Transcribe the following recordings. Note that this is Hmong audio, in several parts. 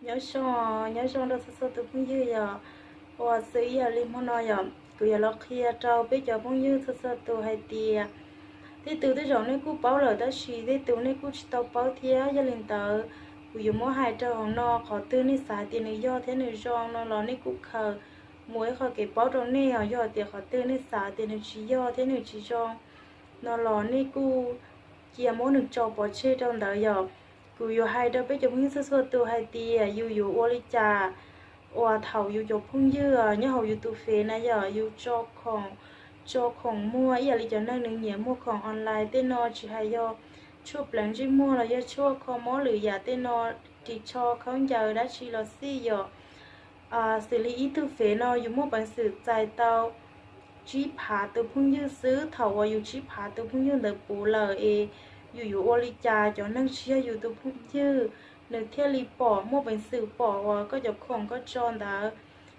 Nyob zoo, nyob zoo rau txhua txhua tus phooj ywg yom. Uas xws ib yam li hmo no yom, kuv yuav los qhia rau peb cov phooj ywg txhua txhua tus hais tias tej tus tej zaum nej kuj paub lawm tab sis tej tus nej kuj tsis tau paub thiab. Yog li ntawd, kuv yuav muab hais rau hauv no, qhov twg nej xav hais tias nws yog thiab nws zoo no los nej kuj khaws mus ib qho kev paub rau nej os. Yog tias qhov twg nej xav tias nws tsis yog thiab nws tsis zoo no los nej kuj cia muab nws tso pov tseg rau ntawd yom. Kuv yuav hais rau peb cov phooj ywg txhua txhua tus hais tias yus yuav ua li cas uas thaum yus cov phooj ywg nyob hauv yus tus fev na yom, yus tso khoom, tso khoom muag ib yam li cov neeg nws nyiam muag khoom online tej no, tsis hais yog tshuaj pleev ntsej muag los yog tshuaj kho mob lwm yam tej no, ris tsho khaub ncaws dab tsi los xij yom. Xws li ib tug fev no yus muaj peev xwm txais tau tsib phav tus phooj ywg xwb. Thaum uas yus tsib phav tus phooj ywg ntawd puv lawm es yus yuav ua li cas cov neeg tsis yog yus tus phooj ywg nws thiaj li pom, muaj peev xwm pom uas koj cov khoom koj tso ntawd?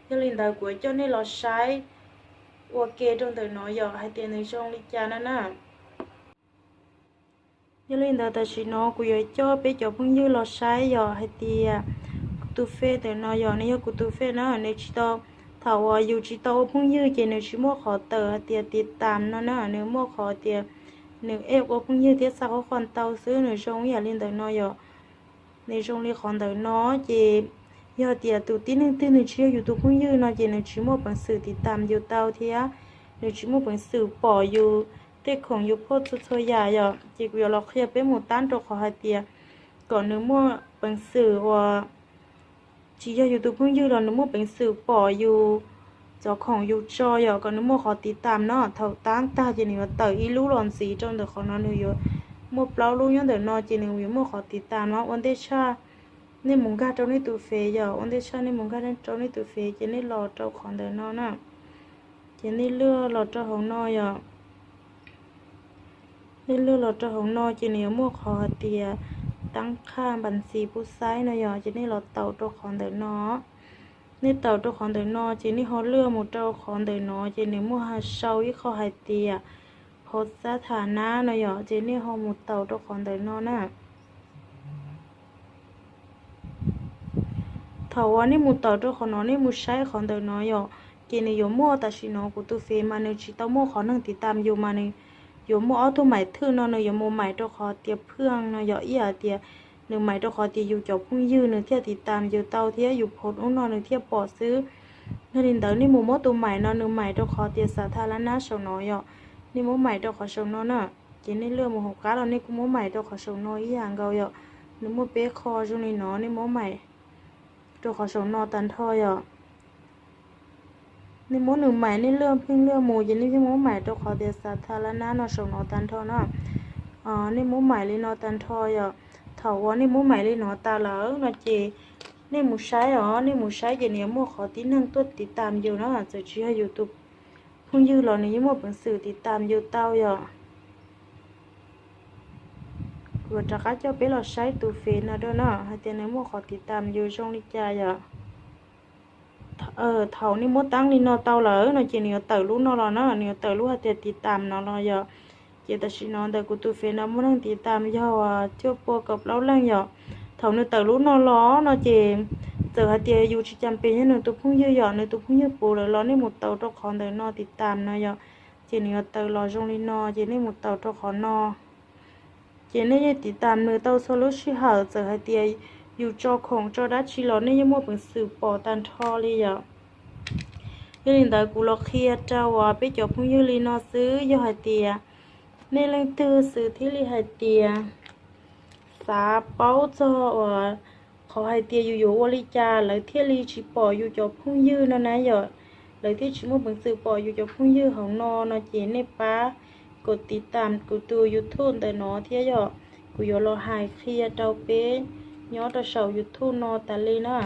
Yog li ntawd kuv coj nej los saib ua ke rau ntawm no yom, hais tias nws zoo li cas no na. Yog li ntawd tam sim no kuv yuav coj peb cov phooj ywg los saib yom, hais tias kuv tus fev ntawm no yom, nws yog kuv tus fev na, nws tsis tau, thaum uas yus tsis tau ua phooj ywg ces nws tsis muaj qhov tawm hais tias tiv tam no na, nws muaj qhov tias nws eb ua phooj ywg thiab xa qhov qhov ntau xwb, nws zoo ib yam li ntawm no yom. Nws zoo li qhov ntawm no ces yog tias tus tib neeg twg nws tsis yog yus tus phooj ywg no ces nws tsis muaj peev xwm tiv tam yus tau thiab nws tsis muaj peev xwm pom yus tej khoom yus phoj txhua txhua yam yom. Ces kuv yuav los qhia peb mus tab rau qhov hais tias kom nws muaj peev xwm uas tsis yog yus tus phooj ywg los nws muaj peev xwm pom yus cov khoom yus tso yom, kom nws muaj qhov tiv tam no. Thaum tab tag ces nws yuav tawm ib lub los ntxiv rau ntawm qhov no, nws yuav muaj plaub lub nyob ntawm no ces nws yuav muaj qhov tiv tam no. Ua ntej tshaj nej mus nkag rau nej tus fev yom, ua ntej tshaj nej mus nkag rau nej tus fev ces nej los rau qhov ntawm no na. Ces nej luaj los rau hauv no yom. Nej luaj los rau hauv no ces nws yuav muaj qhov hais tias tab qhaj npas ntxiv pub xaib no yom, ces nej los taus rau qhov ntawm no. Nej taus rau qhov ntawm no ces nej ho luaj mus rau qhov ntawm no ces nws muaj ha sau ib qho hais tias hauv xab tha nab no yom, ces nej ho mus taus rau qhov ntawm no na. Thaum uas nej mus taus rau qhov no, nej mus saib qhov ntawm no yom, ces nws yuav muaj, tam sim no kuv tus fev mas nws tsis tau muaj qhov neeg tiv tam yus mas nws yuav muaj ob tug maim thwj no, nws yuav mus maim rau qhov tias phwaj no yom, ib yam tias nws maim rau qhov tias yus cov phooj ywg nws thiaj tiv tam yus tau thiab yus phov ub no nws thiaj pom xwb. Yog li ntawd nej mus muab tus maim no nws maim rau qhov tias xav tha lab nab saum no yom, nej muab maim rau qhov saum no na. Ces nej luaj mus hauv qab los nej kuj muab maim rau qhov saum no ib yam nkaus yom. Nws muaj peb qho zoo li no, nej muab maim rau qhov saum no tag nrho yom. Nej muab nws maim, nej luaj pheej luaj mus ces nej thiaj muab maim rau qhov tias xav tha lab nab no saum no tag nrho na. Nej muab maim li no tag nrho yom. Thaum uas nej muab maim li no tas lawm no ces nej mus saib os, nej mus saib ces nws yuav muaj qhov tib neeg tuaj tiv tam yus na, txawm tsis yog yus tus phooj ywg los nws yeej muaj peev xwm tiv tam yus tau yom. Kuv rov qab coj peb los saib tus fev no rau no hais tias nws muaj qhov tiv tam yus zoo li cas yom. Thaum nej muab tab li no tau lawm no ces nws yuav tawm lub no los na, nws yuav tawm lub hais tias tiv tam no los yom. Ces tam sim no ntawm kuv tus fev no muaj neeg tiv tam yog cuaj pua kaum plaub leej yom. Thaum nws tawm lub no los no ces txawm hais tias yus tsis cas pes yog nws tus phooj ywg yom, nws tus phooj ywg puv lawm los nej mus taus rau qhov ntawm no tiv tam no yom. Ces nws yuav tawm los zoo li no ces nej mus taus rau qhov no. Ces nej yeej tiv tam nws tau txhua lub sij hawm, txawm hais tias yus tso khoom tso dab tsi los nej yeej muaj peev xwm pom tag nrho li yom. Yog li ntawd kuv los qhia rau uas peb cov phooj ywg li no xwb, yog hais tias nej leej twg xwb thiaj li hais tias xav paub txog uas qhov hais tias yus yuav ua li cas lawv thiaj li tsis pom yus cov phooj ywg no na yom, lawv thiaj tsis muaj peev xwm pom yus cov phooj ywg hauv no no ces nej pab kom tiv tam kuv tus YouTube ntawm no thiab yom. Kuv yuav los hais qhia rau peb nyob rau saum YouTube no tas li na.